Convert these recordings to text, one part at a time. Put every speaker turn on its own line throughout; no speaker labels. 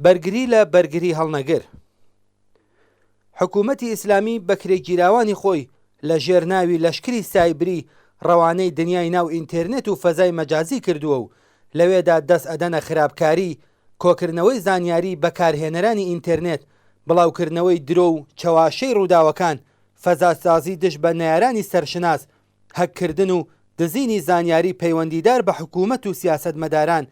بەرگری لە بەرگری هەڵنەگر. حکوومەتی ئیسلامی بەکرێگیراوانی خۆی لە ژێر ناوی لەشکری سایبری ڕەوانەی دنیای ناو ئینتێرنێت و فەزای مەجازی کردووە و لەوێدا دەست ئەدەنە خراپکاری، کۆکردنەوەی زانیاری بەکارهێنەرانی ئینتێرنێت، بڵاوکردنەوەی درۆ و چەواشەی ڕووداوەکان، فەزاسازی دژ بە نەیارانی سەرشناس، هەککردن و دزینی زانیاری پەیوەندیدار بە حکوومەت و سیاسەتمەداران،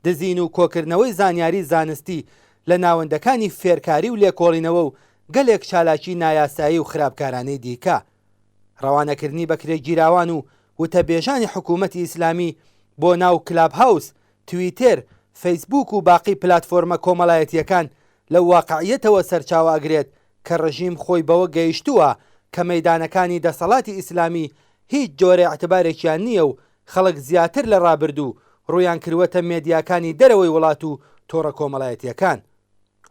دزین و کۆکردنەوەی زانیاری زانستی لە ناوەندەکانی فێرکاری و لێکۆڵینەوە و گەلێک چالاکی نایاسایی و خراپکارانەی دیکە. ڕەوانەکردنی بەکرێگیراوان و وتەبێژانی حکوومەتی ئیسلامی بۆ ناو کلاب هاوس، تویتێر، فەیسبووک و باقی پلاتفۆرمە کۆمەڵایەتییەکان لەو واقعییەتەوە سەرچاوە ئەگرێت کە ڕژیم خۆی بەوە گەیشتووە کە مەیدانەکانی دەسەڵاتی ئیسلامی هیچ جۆرە ئیعتبارێکیان نییە و خەڵک زیاتر لە ڕابردوو ڕوویان کرووەتە مێدیاکانی دەرەوەی وڵات و تۆڕە کۆمەڵایەتییەکان.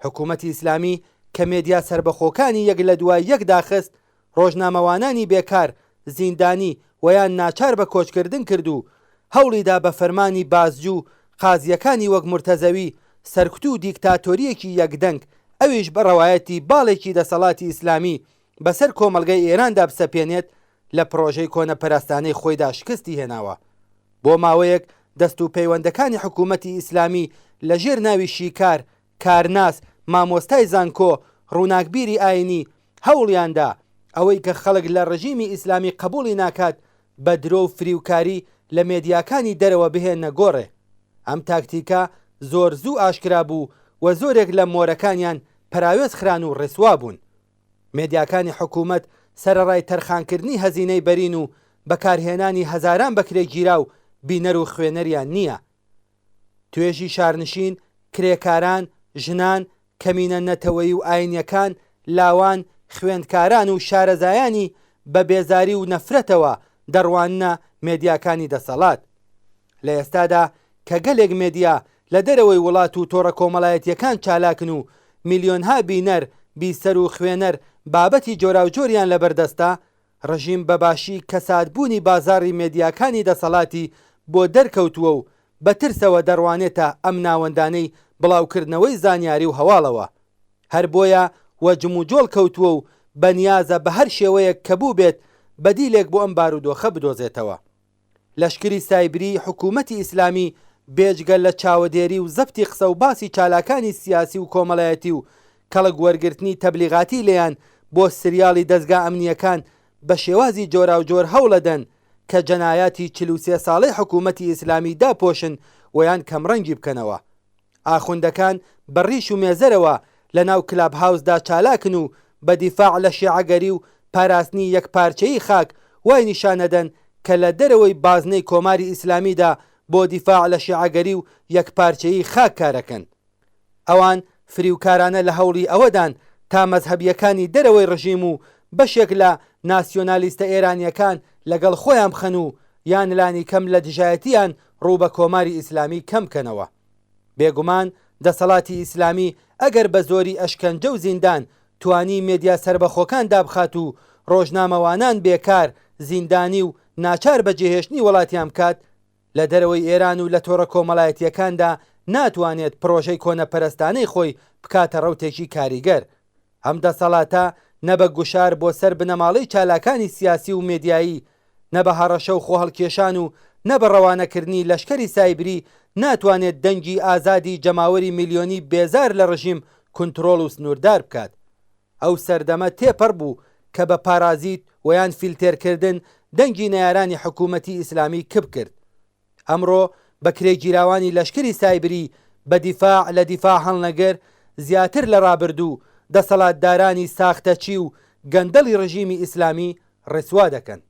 حکوومەتی ئیسلامی کە مێدیا سەربەخۆکانی یەک لە دوای یەک داخست، ڕۆژنامەوانانی بێکار، زیندانی و یان ناچار بە کۆچکردن کرد و هەوڵیدا بە فەرمانی بازجو قازییەکانی وەک مورتەزەوی سەرکوت و دیکتاتۆرییەکی یەکدەنگ ئەویش بە ڕەوایەتی باڵێکی دەسەڵاتی ئیسلامی بەسەر کۆمەڵگەی ئێراندا بسەپێنێت لە پڕۆژەی کۆنەپەرستانەی خۆیدا شکستی هێناوە. بۆ ماوەیەک دەست و پەیوەندەکانی حکوومەتی ئیسلامی لە ژێر ناوی شیکار، کارناس، مامۆستای زانکۆ، ڕووناکبیری ئایینی هەوڵیان دا ئەوەی کە خەڵک لە ڕژیمی ئیسلامی قەبووڵی ناکات بە درۆ و فریوکاری لە مێدیاکانی دەرەوە بهێننە گۆڕێ. ئەم تاکتیکە زۆر زوو ئاشکرا بوو و زۆرێک لە مۆرەکانیان پەراوێز خران و ڕیسوا بوون. مێدیاکانی حکوومەت سەرەڕای تەرخانکردنی هەزینەی بەرین و بەکارهێنانی هەزاران بەکرێگیراو بینەر و خوێنەریان نییە. توێژی شارنشین، کرێکاران، ژنان، کەمینە نەتەوەیی و ئاینییەکان، لاوان، خوێندکاران و شارەزایانی بە بێزاری و نەفرەتەوە دەڕواننە مێدیاکانی دەسەڵات. لە ئێستادا کە گەلێک مێدیا لە دەرەوەی وڵات و تۆڕە کۆمەڵایەتییەکان چالاکن و میلیۆنها بینەر، بیسەر و خوێنەر بابەتی جۆراوجۆریان لەبەردەستە، ڕژیم بە باشی کەسادبوونی بازاڕی مێدیاکانی دەسەڵاتی بۆ دەرکەوتووە و بە ترسەوە دەڕوانێتە ئەم ناوەندانەی بڵاوکردنەوەی زانیاری و هەواڵەوە. هەر بۆیە وە جموجۆڵ کەوتووە و بە نیازە بە هەر شێوەیەک کە بووبێت بەدیلێک بۆ ئەم بارودۆخە بدۆزێتەوە. لەشکری سایبریی حکوومەتی ئیسلامی بێجگە لە چاوەدێری و زەبتی قسە و باسی چالاکانی سیاسی و کۆمەڵایەتی و کەڵک وەرگرتنی تەبلیغاتی لێیان بۆ سریاڵی دەزگا ئەمنییەکان بە شێوازی جۆراوجۆر هەوڵەدەن کە جەنایاتی 43 ساڵەی حکوومەتی ئیسلامی داپۆشن و یان کەمڕەنگی بکەنەوە. ئاخوندەکان بە ڕیش و مێزەرەوە لە ناو کلاب هاوسدا چالاکن و بە دیفاع لە شێعەگەری و پاراستنی یەکپارچەیی خاک وای نیشانەدەن کە لە دەرەوەی بازنەی کۆماری ئیسلامیدا بۆ دیفاع لە شێعەگەری و یەکپارچەیی خاک کارەکەن. ئەوان فریوکارانە لە هەوڵی ئەوەدان تا مەزهەبییەکانی دەرەوەی ڕژیم و بەشێک لە ناسیۆنالیستە ئێرانییەکان لەگەڵ خۆیان بخەن و یان لانیکەم لە دژایەتییان ڕوو بە کۆماری ئیسلامی کەم بکەنەوە. بێگومان دەسەڵاتی ئیسلامی ئەگەر بە زۆری ئەشکەنجە و زیندان توانی مێدیا سەربەخۆکان دابخات و ڕۆژنامەوانان بێکار، زیندانی و ناچار بە جێهێشتنی وڵاتیان بکات، لە دەرەوەی ئێران و لە تۆڕە کۆمەڵایەتییەکاندا ناتوانێت پڕۆژەی کۆنەپەرستانەی خۆی بکاتە ڕەوتێکی کاریگەر. ئەم دەسەڵاتە نە بە گوشار بۆ سەر بنەماڵەی چالاکانی سیاسی و مێدیایی، نە بە هەڕەشە و خۆهەڵکێشان و نە بە ڕەوانەکردنی لەشکەری سایبری ناتوانێت دەنگی ئازادی جەماوەری میلیۆنی بێزار لە ڕژیم کونترۆڵ و سنووردار بکات. ئەو سەردەمە تێپەڕ بوو کە بە پارازیت و یان فیلتێرکردن دەنگی نەیارانی حکوومەتی ئیسلامی کپ کرد. ئەمڕۆ بەکرێگیراوانی لەشکری سایبری بە دیفاع لە دیفاع هەڵنەگر زیاتر لە ڕابردوو دەسەڵاتدارانی ساختەچی و گەندەڵی ڕژیمی ئیسلامی ڕیسوا دەکەن.